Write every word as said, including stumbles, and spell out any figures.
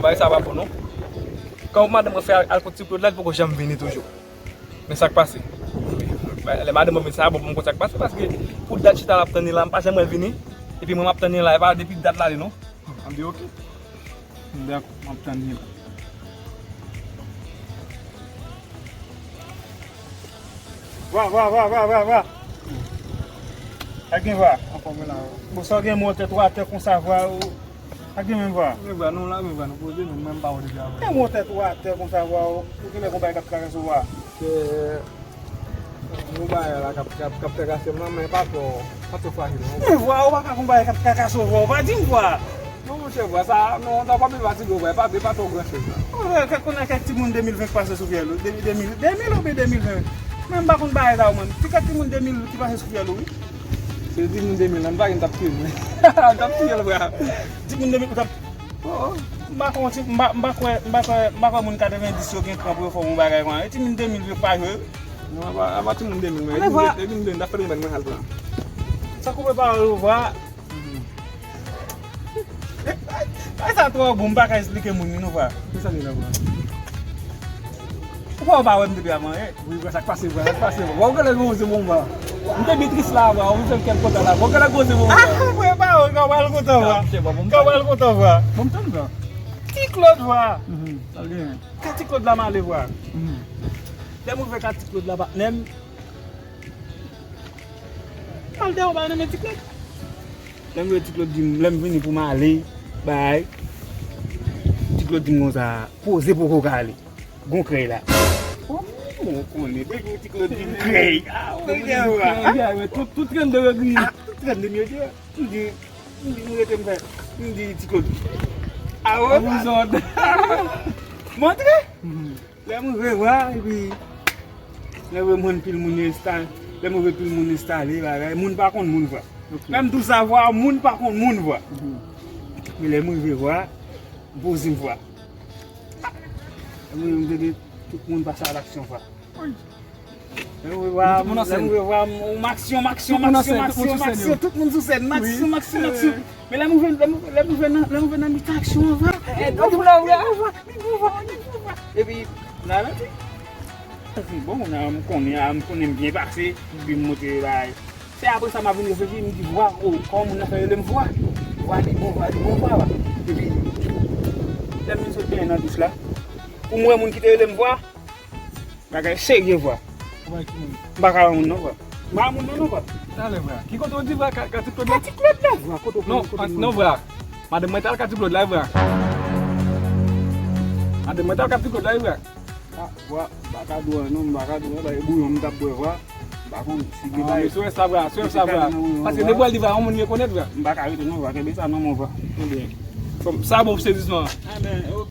Bagay sa pa bon non. Kan madanm mwen fè al, al kot ti Claude la, li poko janm vini toujou. Men sa k pase? Lè madanm mwen vin sa bon pou m konn sa k pase, paske pou dat chita l ap tann li la, m pa janm wè l vini. Epi mwen m ap tann li la, e pa depi dat la li non. An di oke. M dakò, m ap tann li la. Vwa, vwa, vwa, vwa, vwa, vwa. Sa gen vwa? Anfòm la. Bon, sa w gen mò tèt ou atè konsa vwa ou. Sa gen menm vwa? Men vwa, nou la, men vwa, nou poze, nou menm pa wè deja vwa. Gen mò tèt ou atè konsa vwa ou. Ou gen lè gon bagay k ap trakase w vwa. Yon bagay la k ap, k ap, k ap trakase m nan, men pa twò, pa twò frajil non. Men vwa, ou pa ka gon bagay k ap trakase w vwa, ou pa di m vwa. Non, monchè, vwa sa, non, sa pa byen fatige w vwa, e pa, e pa twò gran choz la. Ou wè, kèk konnen kèk timoun de mil ven k pase sou fyèl ou, de, de mil, de mil oubyen de mil ven. Men m pa konn bagay sa yo, mwen. Ti kèk timoun de mil ki pase sou fyèl ou, wi. Se timoun de mil la, m pa gen t ap tiye l, mwen. M t ap tiye l, vwa. Timoun de mil, ou t ap Oh, m pa kwè, m pa, m pa kwè, m pa kwè, m pa kwè moun katrevenndis yo gen kran pou yo fè yon bagay konsa. E timoun de mil yo pa jwe. Non, apa, apa timoun de mil, men. Depi m de mil, depi m de mil, m t ap fè l yon bèl mwen al pran. Sa koupe pawòl ou vwa. Ay, sa twò bon, m pa ka esplike moun li, non, vwa. Kisa li la, vwa? Ou pa, ou pa wè m depi avan, eh? Wi, vwa, sa k pase, vwa, sa k pase, vwa. Vwa, ou genlè gwo ze bon, vwa. M te byen tris la, vwa, ou fè m kè m kontan la. Vwa, ou genlè gwo ze bon, vwa. Ah, vwa, pa, ou ka pral kontan, vwa. Ka pral kontan, vwa. Bon, m tann, vwa. Ti Claude, vwa. Mhm, sa l genyen. Ka Ti Claude la m ale, vwa. Mhm. Lè m rive ka Ti Claude la, patnè m. Al dèyè, ou pa renmen Ti Claude. Lè m rive Ti Claude di m, lè m vini pou m ale, bay. Ti Claude di m konsa, poze poko ka ale. Gon krèy la. Oh, bon, ou konnen, depi Ti Claude di m krèy. Ah, ou gen vwa. Tout, tout trannde yo griyen. Ah, tout trannde m yo griyen. M di, m di, nou rete m fè. M di Ti Claude. Ah, oh. Montre. Lè m rive vwa, epi lè m rive mwen pil moun yo enstale, lè m rive pil moun enstale, bagay, moun pa konn moun vwa. Ok. Lè m di w sa vwa, moun pa konn moun vwa. Mhm. Men lè m rive vwa, m poze m vwa. Lè m rive m tande tout moun pase a laksyon vwa. Wi. Lè m rive vwa, lè m rive vwa, m aksyon, m aksyon, m aksyon, m aksyon, m aksyon, tout moun sou sèn, m aksyon, m aksyon, m aksyon. Men lè m rive, lè m, lè m rive nan, lè m rive nan mitan aksyon an vwa. Eh, tout moun vwa, vwa. Epi, m ralanti. Epi, bon, m konnen, m konnen m byen pase, epi m monte la. Se apre sa m ap vin reflechi, m di, vwa, o, kòman moun nan fè rele m vwa? Vwa li bon, vwa li bon, vwa, vwa. Epi, lè m vin sot benyen nan douch la, pou m wè moun ki te rele m vwa, bagay serye, vwa. Ou pa ki moun? M pa ka wè moun non, vwa. M pa moun nan non, vwa. Talè, vwa. Ki kote w di, vwa, ka, ka Ti Claude la? Ka Ti Claude la, vwa. Kote w konnen, kote moun? Non, vwa. Madanm mwen t al ka Ti Claude la, vwa. Madanm mwen t al ka Ti Claude la, vwa. Ah, vwa, m pa ka di w non, m pa ka di w, e bouyon m t ap bwè, vwa. M pa konn si gen bagay. Ah, men sou Insta, vwa, sou Insta, vwa. Paske depi w al di, vwa, yon moun rekonèt, vwa. M pa ka rete non, vwa, kenbe sa nan men w, vwa. Ebyen, sa bon pou sezisman an. Ah, men, ok.